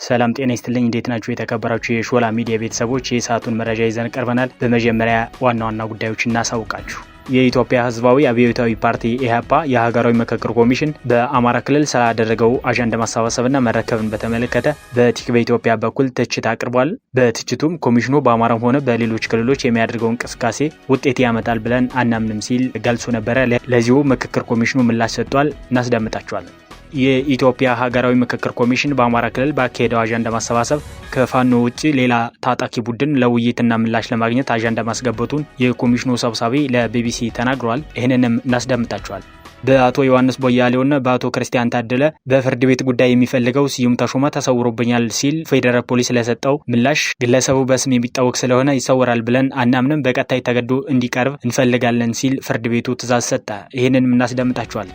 ሰላም ጤና ይስጥልኝ። እንዴት ናችሁ? የተከበራችሁ የሾላ ሚዲያ ቤተሰቦች የሰዓቱን መረጃ ይዘን ቀርበናል። በመጀመሪያ ዋና ዋና ጉዳዮች እናሳውቃችሁ። የኢትዮጵያ ሕዝባዊ አብዮታዊ ፓርቲ ኢህአፓ የሀገራዊ ምክክር ኮሚሽን በአማራ ክልል ስላደረገው አጀንዳ ማሰባሰብና መረከብን በተመለከተ በቲክቫህ ኢትዮጵያ በኩል ትችት አቅርቧል። በትችቱም ኮሚሽኑ በአማራም ሆነ በሌሎች ክልሎች የሚያደርገው እንቅስቃሴ ውጤት ያመጣል ብለን አናምንም ሲል ገልጾ ነበረ። ለዚሁ ምክክር ኮሚሽኑ ምላሽ ሰጥቷል። እናስደምጣቸዋለን። የኢትዮጵያ ሀገራዊ ምክክር ኮሚሽን በአማራ ክልል ባካሄደው አጀንዳ ማሰባሰብ ከፋኖ ውጭ ሌላ ታጣቂ ቡድን ለውይይትና ምላሽ ለማግኘት አጀንዳ ማስገባቱን የኮሚሽኑ ሰብሳቢ ለቢቢሲ ተናግረዋል። ይህንንም እናስደምጣቸዋል። በአቶ ዮሐንስ ቦያሌውና በአቶ ክርስቲያን ታደለ በፍርድ ቤት ጉዳይ የሚፈልገው ስዩም ተሾመ ተሰውሮብኛል ሲል ፌዴራል ፖሊስ ለሰጠው ምላሽ ግለሰቡ በስም የሚታወቅ ስለሆነ ይሰወራል ብለን አናምንም፣ በቀጣይ ተገዶ እንዲቀርብ እንፈልጋለን ሲል ፍርድ ቤቱ ትዕዛዝ ሰጠ። ይህንንም እናስደምጣቸዋል።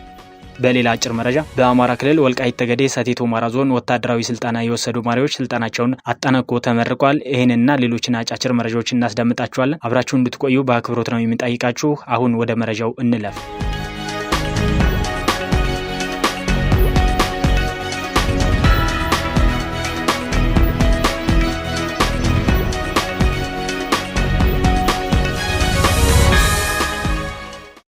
በሌላ አጭር መረጃ በአማራ ክልል ወልቃይት ጠገዴ ሰቲት ሁመራ ዞን ወታደራዊ ስልጠና የወሰዱ መሪዎች ስልጠናቸውን አጠናቆ ተመርቋል። ይህንና ሌሎችን አጫጭር መረጃዎችን እናስደምጣችኋለን። አብራችሁ እንድትቆዩ በአክብሮት ነው የምንጠይቃችሁ። አሁን ወደ መረጃው እንለፍ።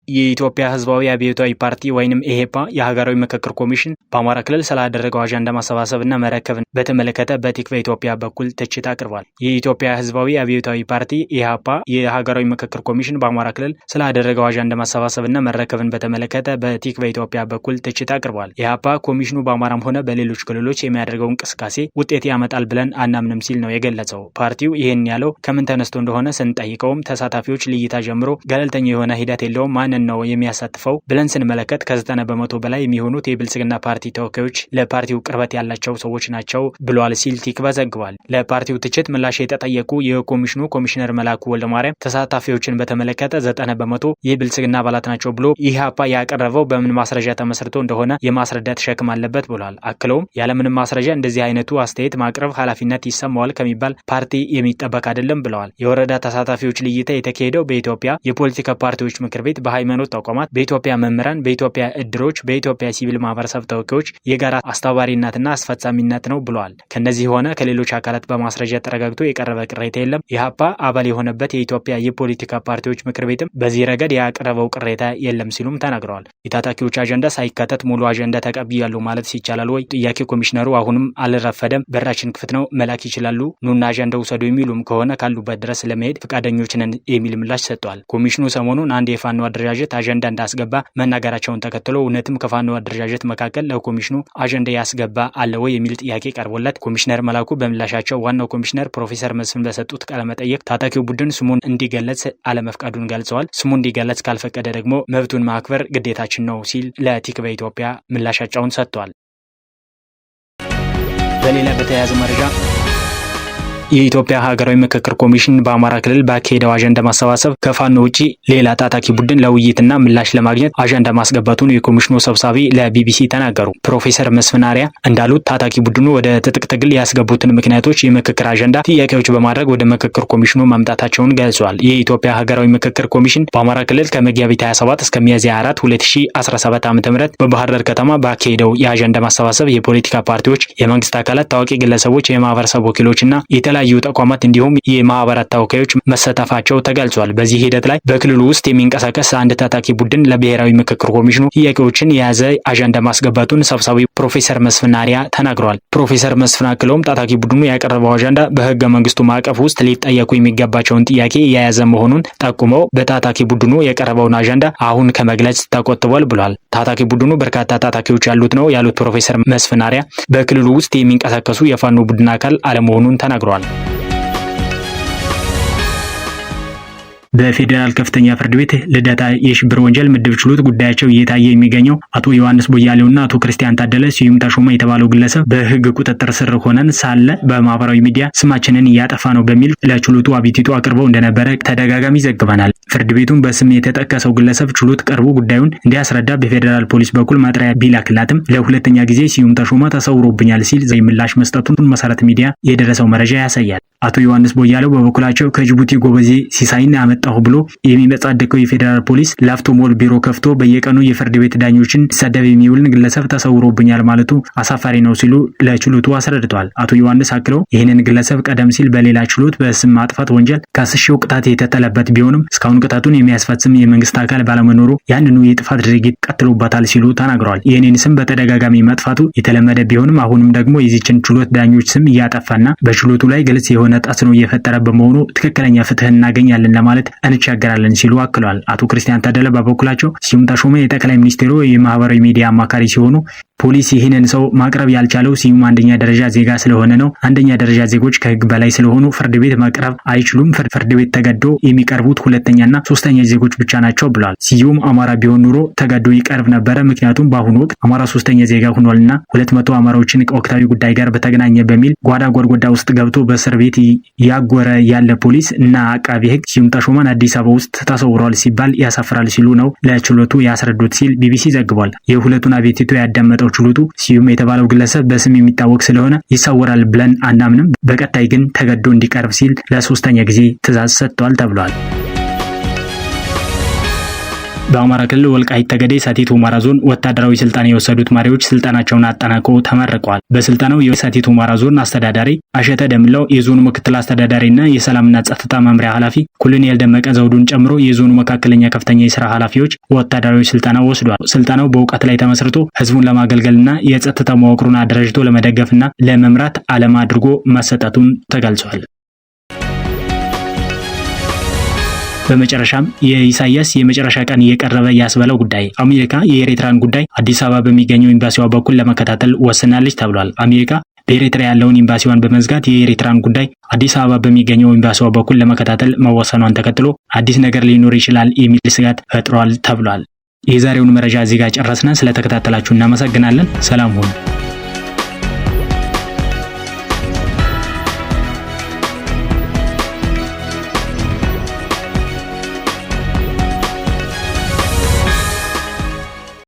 የኢትዮጵያ ሕዝባዊ አብዮታዊ ፓርቲ ወይንም ኢህአፓ የሀገራዊ ምክክር ኮሚሽን በአማራ ክልል ስላደረገው አጀንዳ ማሰባሰብና መረከብን በተመለከተ በቲክቫህ ኢትዮጵያ በኩል ትችት አቅርቧል። የኢትዮጵያ ሕዝባዊ አብዮታዊ ፓርቲ ኢህአፓ የሀገራዊ ምክክር ኮሚሽን በአማራ ክልል ስላደረገው አጀንዳ ማሰባሰብና መረከብን በተመለከተ በቲክቫህ ኢትዮጵያ በኩል ትችት አቅርቧል። ኢህአፓ ኮሚሽኑ በአማራም ሆነ በሌሎች ክልሎች የሚያደርገው እንቅስቃሴ ውጤት ያመጣል ብለን አናምንም ሲል ነው የገለጸው። ፓርቲው ይህን ያለው ከምን ተነስቶ እንደሆነ ስንጠይቀውም ተሳታፊዎች ልይታ ጀምሮ ገለልተኛ የሆነ ሂደት የለውም፣ ማንን ነው የሚያሳትፈው ብለን ስንመለከት ከ90% በላይ የሚሆኑት የብልጽግና ፓርቲ ተወካዮች ለፓርቲው ቅርበት ያላቸው ሰዎች ናቸው ብሏል ሲል ቲክቫህ ዘግቧል። ለፓርቲው ትችት ምላሽ የተጠየቁ የኮሚሽኑ ኮሚሽነር መላኩ ወልደማርያም ተሳታፊዎችን በተመለከተ 90% የብልጽግና አባላት ናቸው ብሎ ኢህአፓ ያቀረበው በምን ማስረጃ ተመስርቶ እንደሆነ የማስረዳት ሸክም አለበት ብሏል። አክለውም ያለምንም ማስረጃ እንደዚህ አይነቱ አስተያየት ማቅረብ ኃላፊነት ይሰማዋል ከሚባል ፓርቲ የሚጠበቅ አይደለም ብለዋል። የወረዳ ተሳታፊዎች ልይታ የተካሄደው በኢትዮጵያ የፖለቲካ ፓርቲዎች ምክር ቤት፣ በሃይማኖት ተቋማት፣ በኢትዮጵያ መምህራን፣ በኢትዮጵያ እድሮች፣ በኢትዮጵያ ሲቪል ማህበረሰብ ተወካዮች የጋራ አስተባባሪነትና አስፈጻሚነት ነው ብለዋል። ከነዚህ ሆነ ከሌሎች አካላት በማስረጃ ተረጋግጦ የቀረበ ቅሬታ የለም። ኢህአፓ አባል የሆነበት የኢትዮጵያ የፖለቲካ ፓርቲዎች ምክር ቤትም በዚህ ረገድ ያቀረበው ቅሬታ የለም ሲሉም ተናግረዋል። የታጣቂዎች አጀንዳ ሳይካተት ሙሉ አጀንዳ ተቀብያለሁ ማለት ይቻላል ወይ? ጥያቄ ኮሚሽነሩ አሁንም አልረፈደም፣ በራችን ክፍት ነው፣ መላክ ይችላሉ፣ ኑና አጀንዳ ውሰዱ የሚሉም ከሆነ ካሉበት ድረስ ለመሄድ ፈቃደኞች ነን የሚል ምላሽ ሰጥተዋል። ኮሚሽኑ ሰሞኑን አንድ የፋኖ አደረጃጀት አጀንዳ እንዳስገባ መናገራቸውን ተከትሎ እውነትም ከፋኖ አደረጃጀት መካከል ለኮሚሽኑ አጀንዳ ያስገባ አለ ወይ የሚል ጥያቄ ቀርቦለት ኮሚሽነር መላኩ በምላሻቸው ዋናው ኮሚሽነር ፕሮፌሰር መስፍን በሰጡት ቃለመጠይቅ ታጣቂው ቡድን ስሙን እንዲገለጽ አለመፍቀዱን ገልጸዋል። ስሙ እንዲገለጽ ካልፈቀደ ደግሞ መብቱን ማክበር ግዴታችን ነው ሲል ለቲክቫህ ኢትዮጵያ ምላሻቸውን ሰጥቷል። በሌላ በተያያዘ መረጃ የኢትዮጵያ ሀገራዊ ምክክር ኮሚሽን በአማራ ክልል ባካሄደው አጀንዳ ማሰባሰብ ከፋኖ ውጪ ሌላ ታጣቂ ቡድን ለውይይትና ምላሽ ለማግኘት አጀንዳ ማስገባቱን የኮሚሽኑ ሰብሳቢ ለቢቢሲ ተናገሩ። ፕሮፌሰር መስፍን አርአያ እንዳሉት ታጣቂ ቡድኑ ወደ ትጥቅ ትግል ያስገቡትን ምክንያቶች የምክክር አጀንዳ ጥያቄዎች በማድረግ ወደ ምክክር ኮሚሽኑ መምጣታቸውን ገልጿል። የኢትዮጵያ ሀገራዊ ምክክር ኮሚሽን በአማራ ክልል ከመጋቢት 27 እስከ ሚያዝያ 4 2017 ዓ.ም በባህር ዳር ከተማ ባካሄደው የአጀንዳ ማሰባሰብ የፖለቲካ ፓርቲዎች፣ የመንግስት አካላት፣ ታዋቂ ግለሰቦች፣ የማህበረሰብ ወኪሎችና የተለያዩ ተቋማት እንዲሁም የማህበራት ተወካዮች መሳተፋቸው ተገልጿል። በዚህ ሂደት ላይ በክልሉ ውስጥ የሚንቀሳቀስ አንድ ታጣቂ ቡድን ለብሔራዊ ምክክር ኮሚሽኑ ጥያቄዎችን የያዘ አጀንዳ ማስገባቱን ሰብሳቢ ፕሮፌሰር መስፍን አርአያ ተናግረዋል። ፕሮፌሰር መስፍን አክለውም ታጣቂ ቡድኑ ያቀረበው አጀንዳ በህገ መንግስቱ ማዕቀፍ ውስጥ ሊጠየቁ የሚገባቸውን ጥያቄ የያዘ መሆኑን ጠቁመው በታጣቂ ቡድኑ የቀረበውን አጀንዳ አሁን ከመግለጽ ተቆጥቧል ብሏል። ታጣቂ ቡድኑ በርካታ ታጣቂዎች ያሉት ነው ያሉት ፕሮፌሰር መስፍን አርአያ በክልሉ ውስጥ የሚንቀሳቀሱ የፋኖ ቡድን አካል አለመሆኑን ተናግረዋል። በፌዴራል ከፍተኛ ፍርድ ቤት ልደታ የሽብር ወንጀል ምድብ ችሎት ጉዳያቸው እየታየ የሚገኘው አቶ ዮሐንስ ቦያሌውና አቶ ክርስቲያን ታደለ ስዩም ተሾመ የተባለው ግለሰብ በሕግ ቁጥጥር ስር ሆነን ሳለ በማህበራዊ ሚዲያ ስማችንን እያጠፋ ነው በሚል ለችሎቱ አቤቱታ አቅርበው እንደነበረ ተደጋጋሚ ዘግበናል። ፍርድ ቤቱን በስም የተጠቀሰው ግለሰብ ችሎት ቀርቦ ጉዳዩን እንዲያስረዳ በፌዴራል ፖሊስ በኩል መጥሪያ ቢላክላትም ለሁለተኛ ጊዜ ስዩም ተሾመ ተሰውሮብኛል ሲል ምላሽ መስጠቱን መሰረት ሚዲያ የደረሰው መረጃ ያሳያል። አቶ ዮሐንስ ቦያለው በበኩላቸው ከጅቡቲ ጎበዜ ሲሳይን አመጣሁ ብሎ የሚመጻደቀው የፌዴራል ፖሊስ ላፍቶ ሞል ቢሮ ከፍቶ በየቀኑ የፍርድ ቤት ዳኞችን ሲሳደብ የሚውልን ግለሰብ ተሰውሮብኛል ማለቱ አሳፋሪ ነው ሲሉ ለችሎቱ አስረድተዋል። አቶ ዮሐንስ አክለው ይህንን ግለሰብ ቀደም ሲል በሌላ ችሎት በስም ማጥፋት ወንጀል ከስሼው ቅጣት የተጠለበት ቢሆንም እስካሁን ቅጣቱን የሚያስፈጽም የመንግስት አካል ባለመኖሩ ያንኑ የጥፋት ድርጊት ቀጥሎበታል ሲሉ ተናግረዋል። የእኔን ስም በተደጋጋሚ መጥፋቱ የተለመደ ቢሆንም አሁንም ደግሞ የዚችን ችሎት ዳኞች ስም እያጠፋና በችሎቱ ላይ ግልጽ የሆነ ተጽዕኖ እየፈጠረ በመሆኑ ትክክለኛ ፍትህ እናገኛለን ለማለት እንቸገራለን ሲሉ አክለዋል። አቶ ክርስቲያን ታደለ በበኩላቸው ስዩም ተሾመ የጠቅላይ ሚኒስትሩ የማህበራዊ ሚዲያ አማካሪ ሲሆኑ ፖሊስ ይህንን ሰው ማቅረብ ያልቻለው ስዩም አንደኛ ደረጃ ዜጋ ስለሆነ ነው። አንደኛ ደረጃ ዜጎች ከህግ በላይ ስለሆኑ ፍርድ ቤት መቅረብ አይችሉም። ፍርድ ቤት ተገዶ የሚቀርቡት ሁለተኛና ሶስተኛ ዜጎች ብቻ ናቸው ብለዋል። ስዩም አማራ ቢሆን ኑሮ ተገዶ ይቀርብ ነበረ። ምክንያቱም በአሁኑ ወቅት አማራ ሶስተኛ ዜጋ ሆኗልና 200 አማራዎችን ከወቅታዊ ጉዳይ ጋር በተገናኘ በሚል ጓዳ ጎድጓዳ ውስጥ ገብቶ በእስር ቤት ያጎረ ያለ ፖሊስ እና አቃቢ ህግ ስዩም ተሾመን አዲስ አበባ ውስጥ ተሰውሯል ሲባል ያሳፍራል ሲሉ ነው ለችሎቱ ያስረዱት ሲል ቢቢሲ ዘግቧል። የሁለቱን አቤቱታ ያዳመጠው ችሎቱ ስዩም የተባለው ግለሰብ በስም የሚታወቅ ስለሆነ ይሰወራል ብለን አናምንም፣ በቀጣይ ግን ተገዶ እንዲቀርብ ሲል ለሶስተኛ ጊዜ ትዕዛዝ ሰጥቷል ተብሏል። በአማራ ክልል ወልቃይት ጠገዴ ሰቲት ሁመራ ዞን ወታደራዊ ስልጠና የወሰዱ ተማሪዎች ስልጠናቸውን አጠናቀው ተመርቀዋል። በስልጠናው የሰቲት ሁመራ ዞን አስተዳዳሪ አሸተ ደምለው፣ የዞኑ ምክትል አስተዳዳሪና የሰላምና ጸጥታ መምሪያ ኃላፊ ኮሎኔል ደመቀ ዘውዱን ጨምሮ የዞኑ መካከለኛ ከፍተኛ የስራ ኃላፊዎች ወታደራዊ ስልጠና ወስዷል። ስልጠናው በእውቀት ላይ ተመስርቶ ህዝቡን ለማገልገልና የጸጥታ መዋቅሩን አደራጅቶ ለመደገፍና ለመምራት ዓላማ አድርጎ መሰጠቱን ተገልጿል። በመጨረሻም የኢሳያስ የመጨረሻ ቀን እየቀረበ ያስበለው ጉዳይ፣ አሜሪካ የኤርትራን ጉዳይ አዲስ አበባ በሚገኘው ኤምባሲዋ በኩል ለመከታተል ወስናለች ተብሏል። አሜሪካ በኤርትራ ያለውን ኤምባሲዋን በመዝጋት የኤርትራን ጉዳይ አዲስ አበባ በሚገኘው ኤምባሲዋ በኩል ለመከታተል መወሰኗን ተከትሎ አዲስ ነገር ሊኖር ይችላል የሚል ስጋት ፈጥሯል ተብሏል። የዛሬውን መረጃ እዚህ ጋር ጨረስን። ስለተከታተላችሁ እናመሰግናለን። ሰላም ሁኑ።